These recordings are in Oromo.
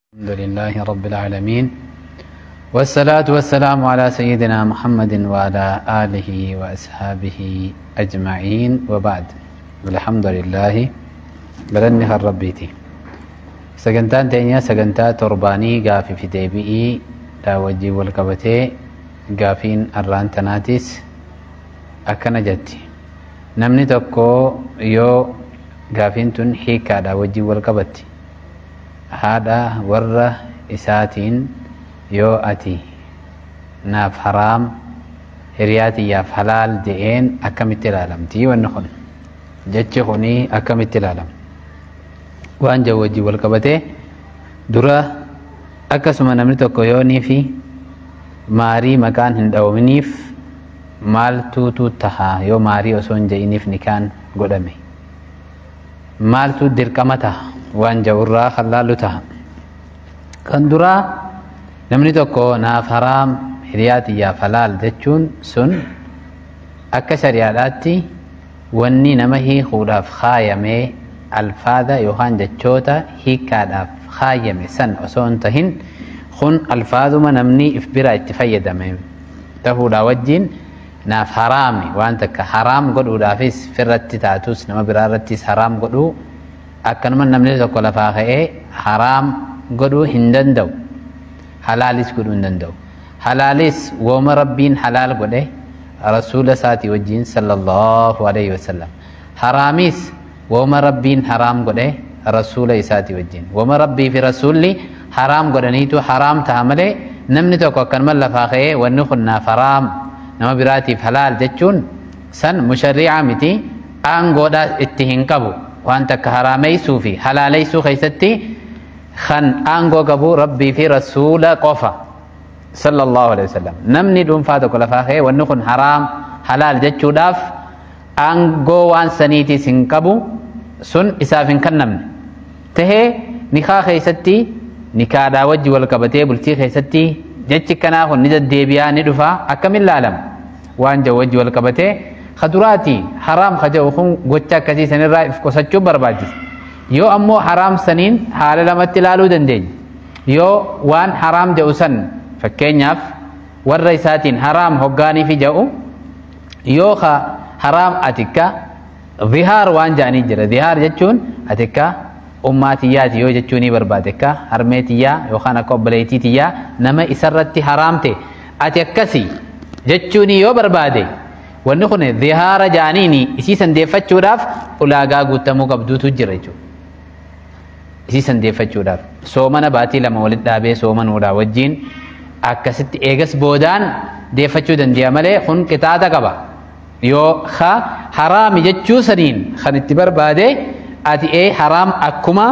الحمد لله رب العالمين، والصلاة والسلام على سيدنا محمد وعلى آله وأصحابه أجمعين، وبعد. الحمد لله بلني ربيتي سجنتان تانية سجنتا ترباني قافي في ديبئي لا وجي والقبتي قافين الران تناتيس أكنا جتي نمني تكو يو قافين تن حيكا لا وجي والقبتي هذا ورة إساتين يو أتي ناف حرام هرياتي يا حلال جئين أكمت العالم تي ونخن جتشخني أكمت العالم وأن جوجي والقبته درا أكسم نمني تكو يوني في ماري مكان هندومنيف مال توتو تها يو ماري أسون جئينيف نكان قدامي مال تو دركمتها وان جورا خلالو تها كان درا نمني تكو ناف حرام هرياتي يا فلال جتشون سن أكا شريعاتي واني نمهي خولاف خايمي الفاذا يوهان جتشوتا هيكالاف خايمي سن أسون تهن خن الفاذو ما نمني إفبرا اتفيدمي تهولا وجين ناف حرامي وانتك حرام قدو دافيس فرتي تاتوس نما برارتيس حرام قدو أكنما نمني تكو لفاخي حرام قدو هندندو حلاليس قدو هندندو حلاليس وما ربين حلال قده رسول ساتي وجين صلى الله عليه وسلم حراميس وما ربين حرام قده رسول ساتي وجين وما ربي في رسولي حرام قدنيتو حرام تهملي نمني تكو أكنما لفاخي ونخنا فرام نما براتي حلال جتشون سن مشرعة متي أنغودا اتهن قبو وانت كهرامي سوفي حلالي سو خيستي خن أنغو قبو ربي في رسول قفا صلى الله عليه وسلم نمني دون فاتو كل فاخي ونخن حرام حلال جتشو داف أنغو وان سنيتي سنقبو سن إسافن كنمني تهي نخا خيستي نكا داوج والقبتي بلتي خيستي جتش كناخن ندد ديبيا ندفا أكمل العالم وان جوج والقبتي خدراتي حرام خجوخون غوچا كسي سنين را افكوسچو برباجي يو امو حرام سنين حال لما تلالو دندين يو وان حرام جوسن فكينياف والرئيساتين حرام هقاني في جو يو خا حرام اتكا ظهار وان جاني جرى ظهار جتشون اتكا اماتيات يو جتشوني بربادكا هرميتيا يو خانا قبليتيتيا نما اسرتي حرامتي اتكسي جتشوني يو بربادي ونخن ظهار جانيني إسي سنديفتشوراف أولاغا غوتمو قبدو تجريجو إسي سنديفتشوراف سومنا باتي لما ولد دابي سومن ودا وجين أكست إيغس بودان ديفتشو دندي عملي خن قطاعة قبا يو خا حرام جتشو سنين خن اتبر بادي أتي إيه حرام أكما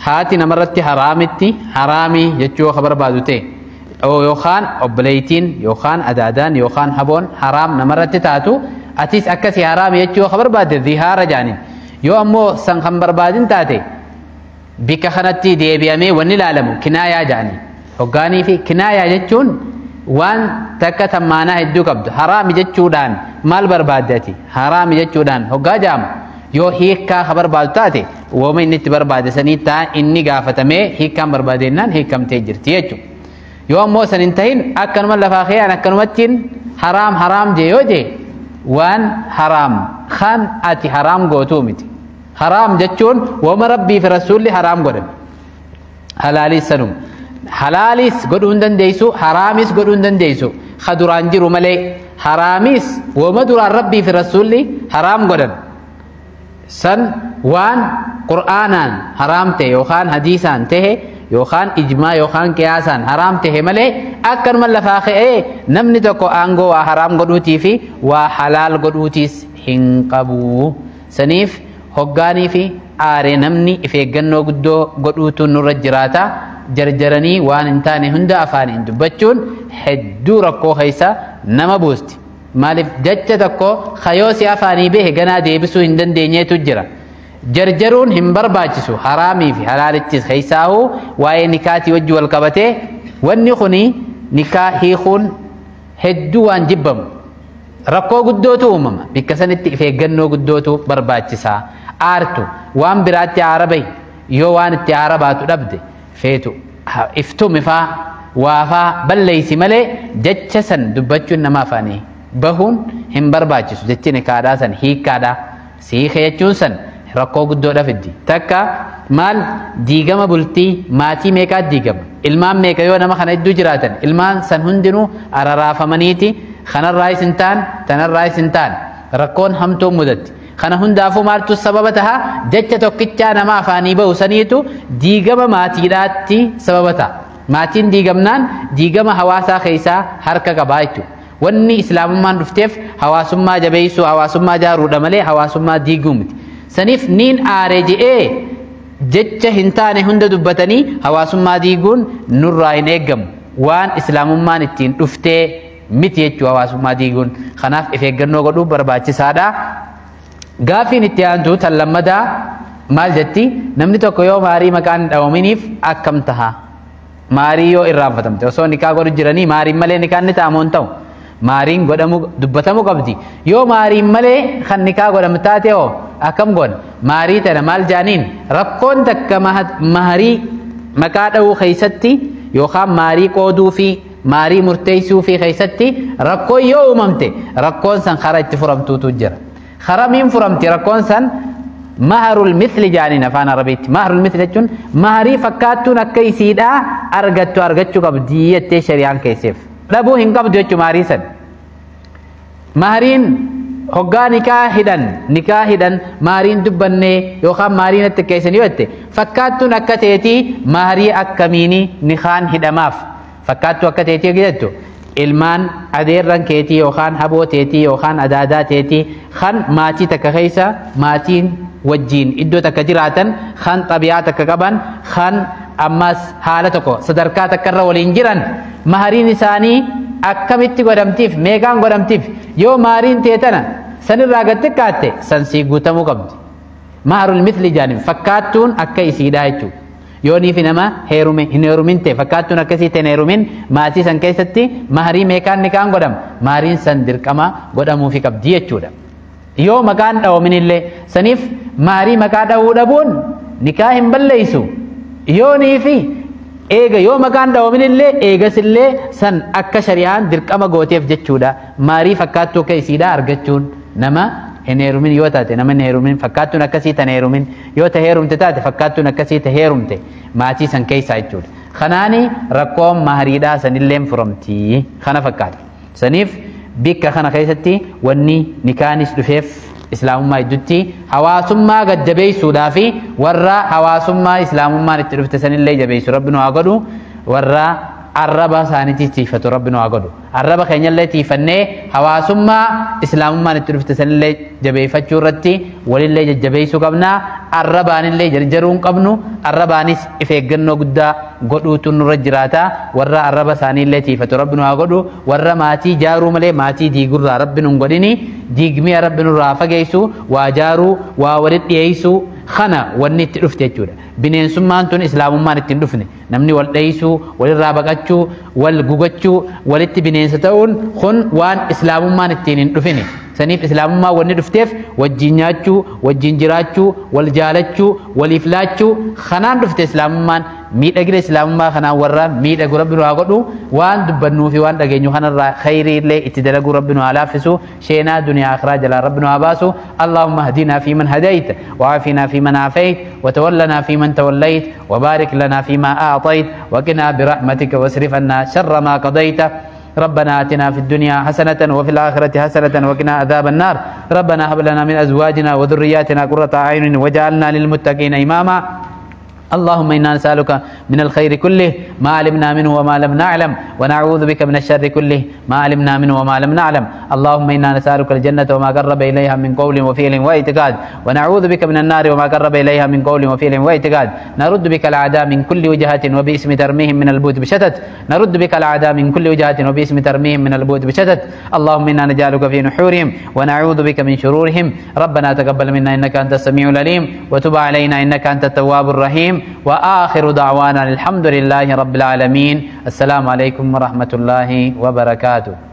هاتي نمرتي حرامتي حرامي جتشو خبر بادوتي أو يوخان أبليتين يوخان أدادان يوخان هبون حرام نمرت تاتو أتيس أكسي حرام يجو خبر بعد ظهار جاني يو أمو سن خبر بعدين تاتي بك خنتي دي بيامي وني العالم كناية جاني هقاني في كناية جتون وان تكت مانا هدو قبض حرام جتشو دان مال بربادتي حرام جتشو دان هقا جام يو هيكا خبر بعد تاتي ومن نتبر بعد سني تا إني قافتمي هيكا بربادينان هيكا متجرتي يجو يوم موسى انتهين أكن من لفاخيان أكن متين حرام حرام جي يوجي وان حرام خان أتي حرام قوتومتي حرام جتشون وما ربي في رسولي حرام قدم حلالي سنم حلاليس قدون دن ديسو حراميس قدون دن ديسو خدران جرو ملي حراميس وما دران ربي في رسولي حرام قدم سن وان قرآنا حرام تي يوخان حديثان تي يوخان إجماع يوخان قياسان حرام ته ملي أكر من لفاخي إيه نمني تكو أنغو وحرام قدوتي في وحلال قدوتيس هنقبو سنيف هقاني في آري نمني في جنو قدو قدوتو نرجراتا جرجرني وان انتاني هندا أفاني هندو بچون حدو ركو خيسا نما بوستي مالف جتش تكو خيوسي أفاني به جنا ديبسو هندن دينيه تجرا جرجرون هم برباچسو حرامي في حلالتس خيساو واي نكاتي وجه والقبته ونخني نكاحي خون هدو وان جبم ركو قدوتو أمم بكسنتي في جنو قدوتو برباچسا آرتو وان براتي عربي يو وان اتي عرباتو دبدي feetu iftume faa waafaa balleeysi malee jecha san dubbachuun nama afaanii bahuun hin barbaachisu. Jechi nikaadhaa san hiikkaadhaa siike jechuun san rakkoo guddoodha fiddi. Takka maal diigama bultii maatii meeqaat diigama, ilmaan meeqa yoo nama kana hedduu jiraatan ilmaan san hundinuu araraafamaniiti kanarraa isin ta'an tanarraa isin ta'an rakkoon hamtuun mudatti. Kana hundaafuu maaltu sababa taha? Jecha tokkichaa nama afaanii bahu saniitu diigama maatiidhaatti sababa ta'a. Maatiin diigamnaan diigama hawaasaa keessaa harka qabaa jechuudha. Wanni islaamummaan dhufteef hawaasummaa jabeessuu, hawaasummaa jaaruudha malee hawaasummaa diiguu miti. Saniif niin aaree je'ee jecha hin taane hunda dubbatanii hawaasummaa diiguun nurraa hin eeggamu. Waan islaamummaan ittiin dhuftee miti jechuu hawaasummaa diiguun. Kanaaf if eeggannoo godhuu barbaachisaadha. Gaaffiin itti aantu tan lammadaa maal jetti? Namni tokko yoo maarii maqaan hin dhawaminiif akkam taha? Maarii yoo irraanfatamte osoo nikaa godhu jiranii maariin malee nikaan ni ta'amoo hin ta'u? Maariin godhamu dubbatamuu qabdi. Yoo maariin malee kan nikaa godhamu taate hoo akkam goona? Maarii tana maal jaaniin? Rakkoon takka maharii maqaa dha'uu keessatti yookaan maarii qooduu fi maarii murteessuu fi keessatti rakkoon yoo uumamte rakkoon san karaa itti furamtuutu jira. Karaa miin furamti rakkoon san? Maharul mithli jaaniin afaan Arabiitti. Maharul mithli jechuun maharii fakkaattuun akka isiidhaa argattu argachuu qabdi jettee shari'aan keesseef. Dhabuu hin qabdu jechuun maarii san. Mahariin hoggaa nikaa hidhan maariin dubbannee yookaan maariin itti keessan yoo jette fakkaattuun akka teetii maharii akkamiini nikaan hidhamaaf. Fakkaattuu akka teetii jettu ilmaan adeerran keetii yookaan haboo teetii yookaan adaadaa teetii kan maatii takka keessa maatiin wajjiin iddoo takka jiraatan kan xabiyaa takka qaban kan ammas haala tokko sadarkaa takkarra waliin jiran mahariin isaanii akkamitti godhamtiif meeqaan godhamtiif yoo mahariin teetana sanirraa gad xiqqaatte san sii guutamuu qabdi. Maharul mithli jaanin fakkaattuun akka isiidhaa jechuudha. Yoo niifi nama heerume hin heerumin ta'e fakkaattuun akkasii ta'e hin heerumin maatii san keessatti maharii meeqaan nikaan godhama mahariin san dirqama godhamuufi qabdi jechuudha. Yoo maqaan dhawamin illee saniif maharii maqaa dhawuu dhabuun nikaa hin balleessu. Yoo niifi eega yoo maqaan dhawamin illee eegas illee san akka shari'aan dirqama gooteef jechuudha. Maharii fakkaattuu akka isiidhaa argachuun nama hin heerumin yoo taate nama hin heerumin fakkaattuun akkasii tan heerumin yoo ta heerumte taate fakkaattuun akkasii ta heerumte maatii san keessaa jechuudha. Kanaani rakkoon mahariidhaa sanilleen furamtii kana fakkaata. Saniif bikka kana keessatti wanni nikaanis dhufeef islaamummaa gidduutti hawaasummaa gad jabeessuudhaa fi warra hawaasummaa islaamummaan itti dhufte sanillee jabeessu rabbi nu haa godhu. Warra arraba isaaniitti tiifatu rabbi nu haa godhu. Arraba keenyallee tiifannee hawaasummaa islaamummaan itti dhufte sanillee jabeeffachuu irratti walillee jajjabeessuu qabna. Arrabaanillee jarjaruu hin qabnu. Arrabaanis if eeggannoo guddaa godhuutu nurra jiraata. Warra arraba isaaniillee tiifatu rabbi nu haa godhu. Warra maatii jaaruu malee maatii diigurraa rabbi nu hin godhini. Diigmiya rabbi nurraa fageessu, waa jaaruu, waa walitti dhiyeessuu kana wanni itti dhufte jechuudha. Bineensummaan tun islaamummaan itti hin dhufne. Namni wal dheessuu, walirraa baqachuu, wal gugachuu, walitti bineensa ta'uun kun waan islaamummaan ittiin hin dhufine. Saniif islaamummaan wanni dhufteef wajjin nyaachuu, wajjin jiraachuu, wal jaalachuu, waliif laachuu kanaan dhufte islaamummaan. Miidhagina islaamummaa kanaan warra miidhagu rabbi nu haa godhu. Waan dubbannuu fi waan dhageenyu kanarraa khayrii illee itti dalaguu rabbi nu haa laaffisu. Sheenaa duniyaa akhiraa jalaa rabbi nu haa baasu. Allahumma hdinaa fi man hadayt وعافنا في من عافيت وتولنا في من توليت وبارك لنا فيما أعطيت وقنا برحمتك واصرف عنا شر ما قضيت. ربنا آتنا في الدنيا حسنة وفي الآخرة حسنة وقنا عذاب النار. ربنا هب لنا من أزواجنا وذرياتنا قرة أعين واجعلنا للمتقين إماما. اللهم إنا نسألك من الخير كله ما علمنا منه وما لم نعلم، ونعوذ بك من الشر كله ما علمنا منه وما لم نعلم. اللهم إنا نسألك الجنة وما قرب إليها من قول وفعل واعتقاد، ونعوذ بك من النار وما قرب إليها من قول وفعل واعتقاد. نرد بك الأعداء من كل وجهة وباسم ترميهم من البوت بشتت. نرد بك الأعداء من كل وجهة وباسم ترميهم من البوت بشتت. اللهم إنا نجعلك في نحورهم ونعوذ بك من شرورهم. ربنا تقبل منا إنك أنت السميع العليم، وتب علينا إنك أنت التواب الرحيم. وآخر دعوانا الحمد لله رب العالمين. السلام عليكم ورحمة الله وبركاته.